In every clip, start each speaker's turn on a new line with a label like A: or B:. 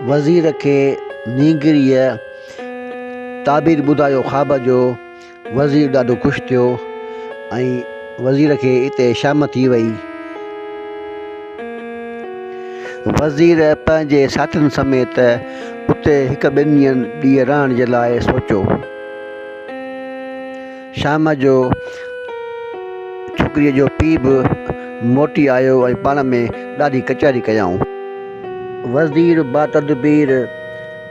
A: وزير کي نينگريء تعبير ٻڌايو خواب جو، وزير ڏاڍو خوش ٿيو ۽ وزير کي اتي شام ٿي وئي. وزير پنهنجي ساٿين سميت اتي هڪ ٻن ڏينهن رهڻ جي لاء سوچيو. شام جو ڇوڪريء جو پيء به موٽي آيو ۽ پاڻ ۾ ڏاڍي ڪچهري ڪيائون. وزير باتدبير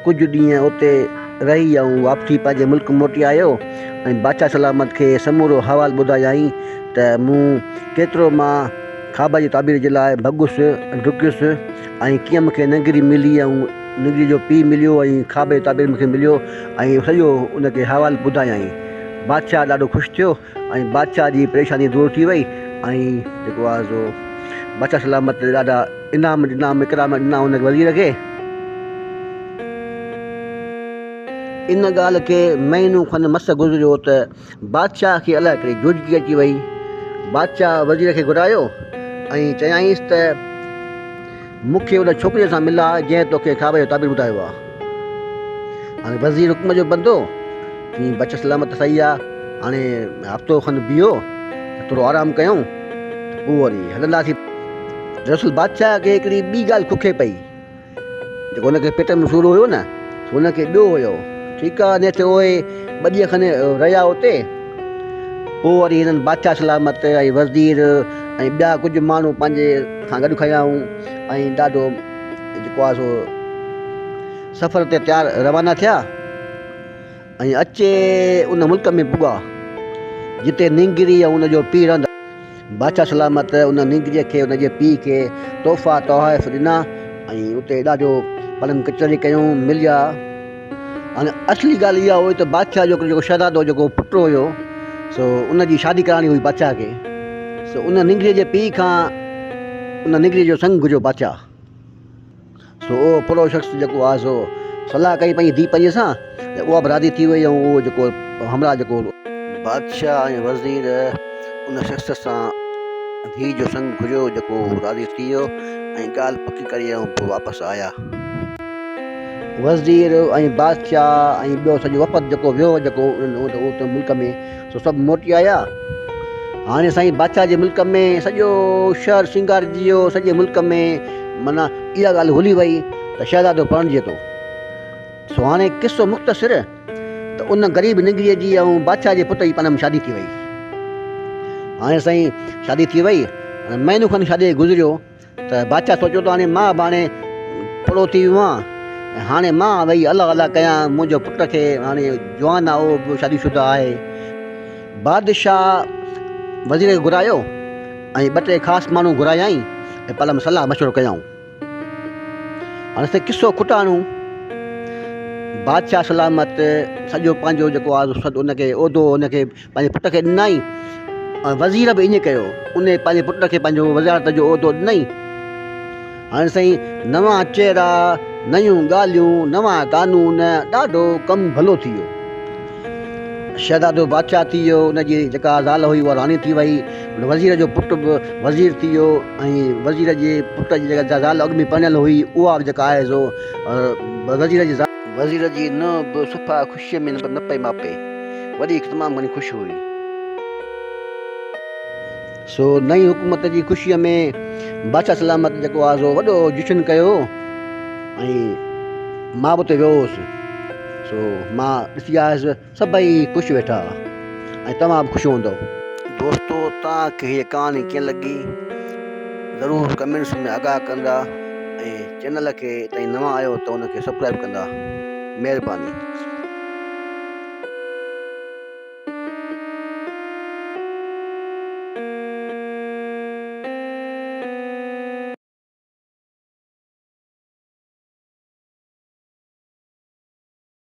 A: ڪجهه ڏينهن اتي رهي ۽ واپسي پنهنجي ملڪ موٽي آيو ۽ بادشاهه سلامت کي سمورو احوال ٻڌايائين ته مون ڪيترو مان خواب جي تعبير جي لاء ڀڳس ۽ ڊڪيس ۽ ڪيئن مون کي ننگري ملي ۽ ننگري جو پيء مليو ۽ خواب جو تعبير مون کي مليو ۽ سڄو ان کي احوال ٻڌايائين. بادشاهه ڏاڍو خوش ٿيو ۽ بادشاهه جي پريشاني دور ٿي وئي ۽ جيڪو آهي سو بادشاهه سلامت ڏاڍا انعام ڏنا اڪرام ڏنا ان وزير کي. ان ڳالهه کي مهينو کن مس گذريو ته بادشاهه کي الائي ڪهڙي جوجڪي اچي وئي. بادشاهه وزير کي گهرايو ۽ چيائينس ته مون کي ان ڇوڪريء سان ملاء جنهن توکي خواب جو تعبير ٻڌايو آهي. هاڻي وزير حڪم جو بندو چيائين بچ سلامت صحيح آ، هاڻي هفتو کن بيهو ته ٿورو آرام ڪيون ته پوء وري هلنداسين. دراصل بادشاهه کي هڪڙي ٻي ڳالهه ککي پئي. جيڪو هن کي پيٽ ۾ سور هيو نه سو هن کي ٻيو هيو. ٺيڪ آ نيٺ اهي ٻه ڏينهن کن رهيا اتي. پوء وري هنن بادشاهه سلامت ۽ وزير ۽ ٻيا ڪجهه ماڻهو پنهنجي سان گڏ کنيائون ۽ ڏاڍو جيڪو آهي سو سفر تي تيار روانا ٿيا ۽ اچي ان ملڪ ۾ پڳا جتي نينگري ۽ ان جو پيء رهندا. بادشاهه سلامت ان نينگريء کي ان جي پيء کي تحفا تحائف ڏنا ۽ اتي ڏاڍو پلنگ ڪچهري ڪيون مليا. هاڻي اصلي ڳالهه اها هئي ته بادشاهه جو جيڪو شهزادو جيڪو پٽ هيو سو ان جي شادي ڪرائڻي هئي بادشاهه کي سو ان نينگريء جي پيء کان ان نينگريء جو سڱ گهريو بادشاهه. سو اهو پوڙهو شخص جيڪو آهي سو صلاح ڪئي پنهنجي ڌيء پنهنجي سان ته اها به راضي ٿي وئي ۽ اهو جيڪو همراهه جيڪو. بادشاهه ۽ وزير ان شخص سان ڌيء جو سڱ گهريو جيڪو راضي ٿي ويو ۽ ڳالهه پڪي ڪري ۽ پوء واپس آيا. وزير ۽ بادشاهه ۽ ٻيو سڄو وفد جيڪو ويو جيڪو اتي ملڪ ۾ سو سڀ موٽي آيا. هاڻي سائين بادشاهه جي ملڪ ۾ سڄو شهر سينگارجي ويو، سڄي ملڪ ۾ معنيٰ اها ڳالهه هلي وئي ته شهزادو پرڻجي ٿو. سو هاڻي قصو مختصر ته ان غريب ننگريء جي ۽ بادشاهه جي پٽ جي پاڻ ۾ شادي ٿي وئي. هاڻي سائين شادي ٿي وئي، مهينو کن شاديء کي گذريو ته بادشاهه سوچيو ته هاڻي مان به هاڻي پوڙهو ٿي ويو آهيان ۽ هاڻي مان ويهي الله الله ڪيان، منهنجو پٽ کي هاڻي جوان آهي اهو به شادي شده آهي. بادشاهه وزير کي گهرايو ۽ ٻه ٽي خاص ماڻهو گهرايائين ۽ پاڻ ۾ صلاح مشورو ڪيائون. هاڻي سائين قصو کٽاڻو بادشاهه سلامت سڄو پنهنجو جيڪو آهي سو ان کي عهدو ان کي پنهنجي پٽ کي ڏنائين ۽ وزير به ائين ڪيو ان پنهنجي پٽ کي پنهنجو وزارت جو عهدو ڏنائين. هاڻي سائين نوان چهرا، نيون ڳالهيون، نوان قانون، ڏاڍو ڪم ڀلو ٿي ويو. شهزادو بادشاهه ٿي ويو، ان جي جيڪا زال هئي اها راڻي ٿي وئي، ان وزير جو پٽ به وزير ٿي ويو ۽ وزير جي پٽ جي جيڪا زال اڳ ۾ پرڻيل هئي اها به جيڪا آهي سو وزير جي زال. وزير جي ننهن به صفا خوشيء ۾ نه پئي ماپي، وڏي تمام گهڻي خوش هئي. سو نئين حڪومت جي خوشيء ۾ بادشاهه سلامت جيڪو آهي سو وڏو جشن ڪيو ۽ مان به اتي ويو هوس. سو مان ڏسي آيس سڀئي خوش ويٺا هئا ۽ توهان به خوش هوندؤ. دوستو توهان کي هيء ڪهاڻي ڪيئن لڳي ضرور ڪمينٽس ۾ آگاهه ڪندا ۽ چينل کي تائين نوان آهيو ته ان کي سبسڪرائب ڪندا مهرباني.